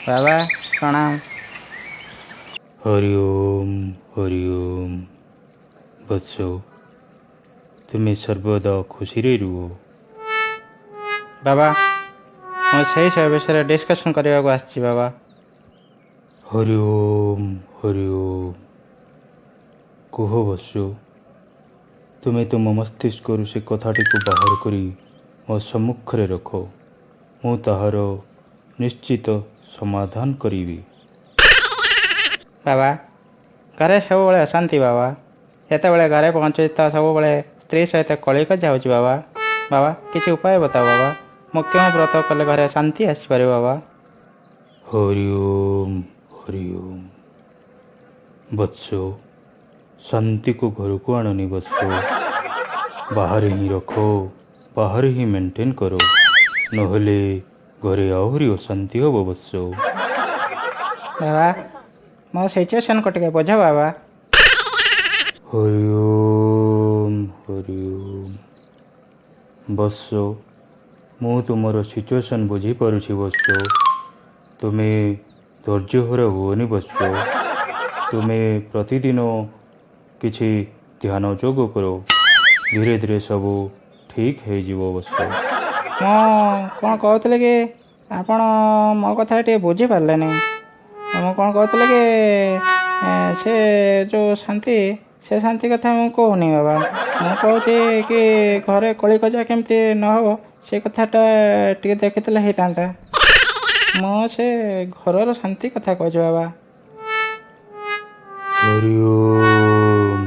ବାବା ପ୍ରଣାମ। ହରି ଓମ୍, ହରି ଓମ୍। ବତ୍ସ, ତୁମେ ସର୍ବଦା ଖୁସିରେ ରୁହ। ବାବା, ମୁଁ ସେଇ ସବୁ ବିଷୟରେ ଡିସ୍କସନ୍ କରିବାକୁ ଆସିଛି ବାବା। ହରି ଓମ୍, ହରି ଓମ୍। କୁହ ବତ୍ସ, ତୁମେ ତୁମ ମସ୍ତିଷ୍କରୁ ସେ କଥାଟିକୁ ବାହାର କରି ମୋ ସମ୍ମୁଖରେ ରଖ। ମୁଁ ତାହାର ନିଶ୍ଚିତ ସମାଧାନ କରିବି। ବାବା, ଘରେ ସବୁବେଳେ ଅଶାନ୍ତି ବାବା। ଯେତେବେଳେ ଘରେ ପହଞ୍ଚୁଛି ତ ସବୁବେଳେ ସ୍ତ୍ରୀ ସହିତ କଳିକଜିଆ ହେଉଛି ବାବା। ବାବା, କିଛି ଉପାୟ ବତାଅ ବାବା। ମୁଁ କେଉଁ ବ୍ରତ କଲେ ଘରେ ଶାନ୍ତି ଆସିପାରିବ ବାବା? ହରି ଓମ୍, ହରି ଓମ୍। ବତ୍ସ, ଶାନ୍ତିକୁ ଘରକୁ ଆଣନି ବତ୍ସ, ବାହାରେ ହିଁ ରଖ, ବାହାରେ ହିଁ ମେଣ୍ଟେନ୍ କର, ନହେଲେ ଘରେ ଆହୁରି ଅଶାନ୍ତି ହେବ ବତ୍ସ। ବାବା, ମୋ ସିଚୁଏସନ୍କୁ ଟିକେ ବୁଝ ବାବା। ହରି ଓମ୍, ହରି ଓମ୍। ବତ୍ସ, ମୁଁ ତୁମର ସିଚୁଏସନ୍ ବୁଝିପାରୁଛି ବତ୍ସ। ତୁମେ ଧୈର୍ଯ୍ୟହରା ହୁଅନି ବତ୍ସ। ତୁମେ ପ୍ରତିଦିନ କିଛି ଧ୍ୟାନ ଯୋଗ କର, ଧୀରେ ଧୀରେ ସବୁ ଠିକ୍ ହେଇଯିବ ବତ୍ସ। ମୁଁ କ'ଣ କହୁଥିଲି କି, ଆପଣ ମୋ କଥା ଟିକେ ବୁଝିପାରିଲେନି। ମୁଁ କ'ଣ କହୁଥିଲି କି, ସେ ଯେଉଁ ଶାନ୍ତି, ସେ ଶାନ୍ତି କଥା ମୁଁ କହୁନି ବାବା। ମୁଁ କହୁଛି କି ଘରେ କଳିକଜିଆ କେମିତି ନହେବ, ସେ କଥାଟା ଟିକେ ଦେଖିଥିଲେ ହେଇଥାନ୍ତା। ମୁଁ ସେ ଘରର ଶାନ୍ତି କଥା କହୁଛି ବାବା। ହରି ଓମ୍,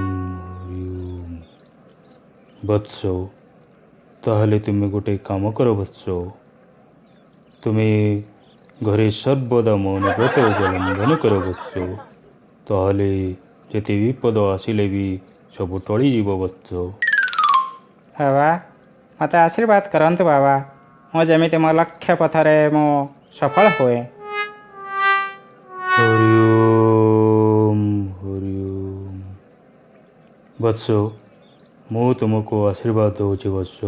ହରି ଓମ୍। ବତ୍ସ, ତାହେଲେ ତୁମେ ଗୋଟେ କାମ କର ବତ୍ସ। ତୁମେ ଘରେ ସର୍ବଦା ମୌନ ବ୍ରତ ଅବଲମ୍ବନ କର ବତ୍ସ। ତାହେଲେ ଯେତେ ବିପଦ ଆସିଲେ ବି ସବୁ ଟଳିଯିବ ବତ୍ସ। ବାବା, ମୋତେ ଆଶୀର୍ବାଦ କରନ୍ତୁ ବାବା, ମୁଁ ଯେମିତି ମୋ ଲକ୍ଷ୍ୟ ପଥରେ ମୁଁ ସଫଳ ହୁଏ। ହରି ଓମ୍, ହରି ଓମ୍। ବତ୍ସ, ମୁଁ ତୁମକୁ ଆଶୀର୍ବାଦ ଦେଉଛି ବତ୍ସ,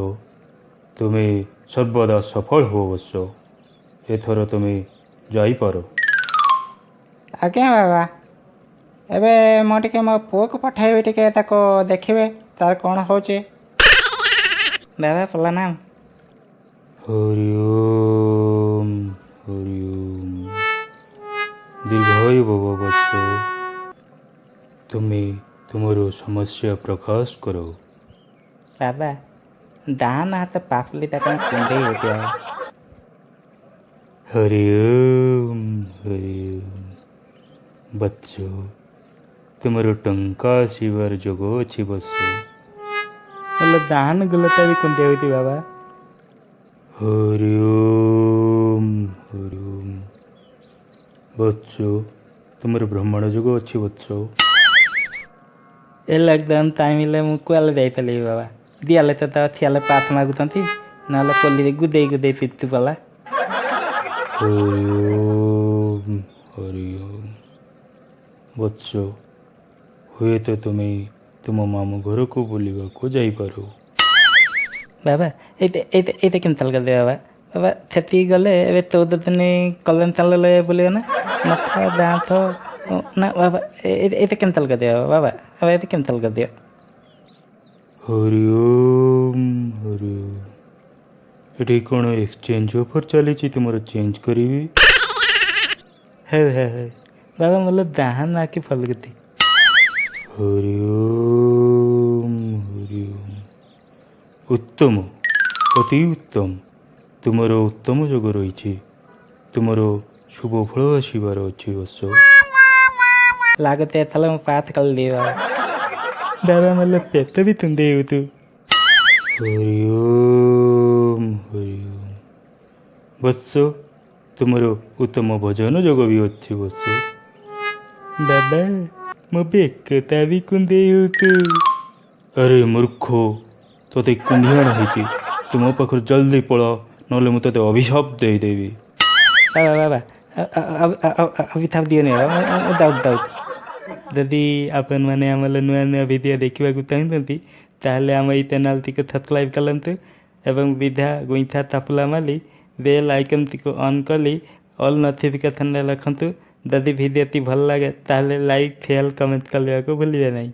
ତୁମେ ସର୍ବଦା ସଫଳ ହୁଅ ବତ୍ସ। ଏଥର ତୁମେ ଯାଇପାର। ଆଜ୍ଞା ବାବା। ଏବେ ମୁଁ ଟିକେ ମୋ ପୁଅକୁ ପଠାଇବି, ଟିକେ ତାକୁ ଦେଖିବେ ତାର କ'ଣ ହେଉଛି। ବାବା ପ୍ରଣାମ। ହରି ଓମ୍, ହରି ଓମ୍। ଦୀର୍ଘାୟୁ ଭବ ବତ୍ସ। ତୁମେ ତୁମର ସମସ୍ୟା ପ୍ରକାଶ କର। ବାବା, ଡାହାଣ ହାତ ପାପୁଲିଟା କ'ଣ କୁଣ୍ଡେଇ ହେଉଛି ବାବା। ହରି ଓମ୍, ହରି ଓମ୍। ବତ୍ସ, ତୁମର ଟଙ୍କା ଆସିବାର ଯୋଗ ଅଛି ବତ୍ସ। ହେଲେ ଡାହାଣ ଗୁଲଟା ବି କୁଣ୍ଡେଇ ହେଉଛି ବାବା। ହରି ଓମ୍, ହରି ଓମ୍। ବତ୍ସ, ତୁମର ଭ୍ରମଣ ଯୋଗ ଅଛି ବତ୍ସ। ଏ ଲକଡାଉନ୍ ଟାଇମ୍ ହେଲେ ମୁଁ କୁଆଡ଼େ ଯାଇପାରିବି ବାବା? ଦିଆଲେ ତ ଥିଆଲେ ପାଥ ମାଗୁଛନ୍ତି, ନହେଲେ ପଲ୍ଲୀରେ ଗୁଦେଇ ଗୁଦେଇ ପିଟୁ ପଲା। ହରି ଓମ୍, ହରି ଓମ୍। ବତ୍ସ, ହୁଏତ ତୁମେ ତୁମ ମାମୁଁ ଘରକୁ ବୁଲିବାକୁ ଯାଇପାର। ବାବା, ଏଇଟା କେମିତି କରିଦେବେ ବାବା? ବାବା, ସେତିକି ଗଲେ ଏବେ 14 ଦିନ କଲ୍ୟାଣ ଚାଲିଲେ ବୁଲିବ ନା ମଥା ଦାନ୍ତ ନା ବାବା? ଏଇଟା କେମିତି କରିଦିଅ ବାବା? ବାବା, ଏଇଟା କେମିତି କରିଦିଅ? ହରି ଓମ୍, ହରି ଓମ୍। ଏଠି କ'ଣ ଏକ୍ସଚେଞ୍ଜ ଅଫର୍ ଚାଲିଛି? ତୁମର ଚେଞ୍ଜ କରିବି? ହଉ ହଉ ହଉ ବାବା, ମୋର ଡାହାଣ ଆଖି ଫଲକୁତି। ହରି ଓମ୍, ହରି ଓମ୍। ଉତ୍ତମ, ଅତି ଉତ୍ତମ। ତୁମର ଉତ୍ତମ ଯୋଗ ରହିଛି। ତୁମର ଶୁଭ ଫଳ ଆସିବାର ଅଛି ବତ୍ସ। ଲାଗୁଛି ଏଥର ମୁଁ ପାଥ କରିଦିଏ ବାବା। ବାବା, ମୋର ପେଟ ବି ତୁଣ୍ଡେଇ ହେଉଛୁ। ହରି ଓମ୍, ହରି ଓମ୍। ବତ୍ସ, ତୁମର ଉତ୍ତମ ଭୋଜନ ଯୋଗ ବି ଅଛି ବତ୍ସ। ବାବା, ମୋ ବେକଟା ବି କୁଣ୍ଡେଇ ହେଉଛୁ। ଆରେ ମୂର୍ଖ, ତୋତେ କୁଣ୍ଡିଆଣ ହେଇଛି। ତୁ ମୋ ପାଖରୁ ଜଲ୍ଦି ପଳା, ନହେଲେ ମୁଁ ତୋତେ ଅଭିଶାପ ଦେଇଦେବି। ବାବା, ବାବା, ଅଭିଶାପ ଦିଅନି ବାବା, ମୁଁ ଦାଉଦ ଦାଉଦ। ଯଦି ଆପଣମାନେ ଆମର ନୂଆ ନୂଆ ଭିଡ଼ିଓ ଦେଖିବାକୁ ଚାହୁଁଛନ୍ତି, ତାହେଲେ ଆମ ଏଇ ଚ୍ୟାନେଲ୍ଟିକୁ ସବସ୍କ୍ରାଇବ୍ କରନ୍ତୁ ଏବଂ ବିଧା ଗୁଇଠା ଥାପୁଲା ମାରି ବେଲ୍ ଆଇକନ୍ଟିକୁ ଅନ୍ କରି ଅଲ୍ ନୋଟିଫିକେସନ୍ରେ ରଖନ୍ତୁ। ଯଦି ଭିଡ଼ିଓଟି ଭଲ ଲାଗେ ତାହେଲେ ଲାଇକ୍, ସେୟାର, କମେଣ୍ଟ କରିବାକୁ ଭୁଲିବେ ନାହିଁ।